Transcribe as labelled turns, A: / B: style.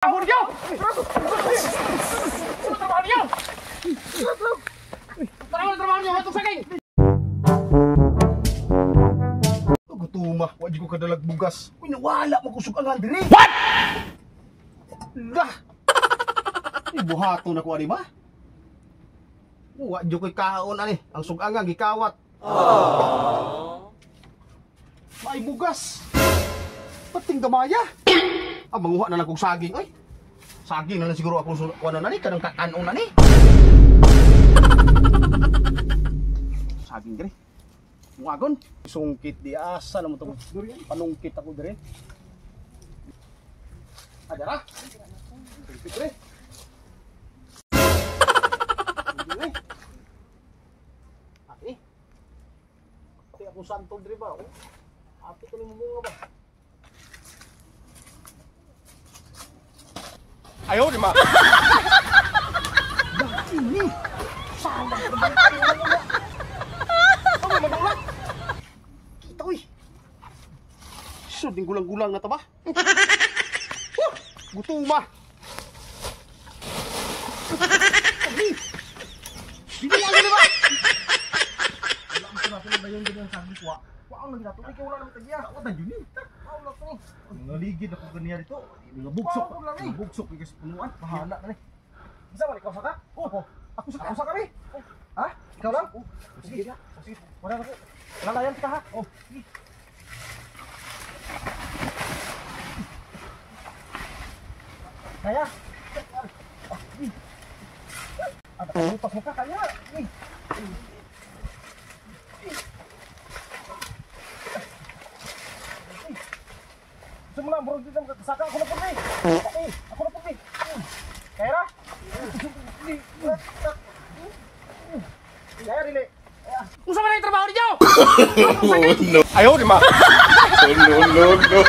A: Trabaho niyo! Trabaho niyo! Trabaho, trabaho niyo! Hatog saging!
B: Gutuma, wa ko kadalag bugas. Uy, nawala mo kusog ang diri. What? Lah. Ibuhato na ko ani ba? Wa jud koy kaon ani, ang sugangan gikawat. Aww. May bugas. Pating gamaya. Ah, manguha na lang kong saging oy. Saging na lang siguro akong kuno na ni kanang kakanon na ni. Saging diri. Muagon. Sungkit di asa na mo tong panungkit ako diri. Adara. Sungkit diri. Ate. Ate akong santol diri ba? Oh. Ate kani mo ba?
A: Ayaw di ma.
B: Ini. Salah. Ano magulat? Kita uy. Sud ding gulang-gulang na ta ba? Gutuma. Dili ang ba? Wala mo na sila dayon din ang saging kuha. Wa ang lagi nato kay wala naman tagya. Wa ta jud ni. Wala to.
C: Ngaligid ako ganiya dito. Nga bugsok. Nga bugsok kay sa punuan.
B: Bahala na ni. Bisa man ikaw saka? Oh, ako saka. Ako saka ni. Ha? Ikaw lang? Oh, sige. Sige. Wala na ko. Lalayan kita ha. Oh, sige. Kaya. Ah, lupas mo ka kaya. Semula burung dito saka ako na po ni. Ako na po ni. Kaya ra? Kaya dili.
A: Unsa man ang trabaho ninyo?
D: No.
A: Ayaw di ma.
D: No, no, no.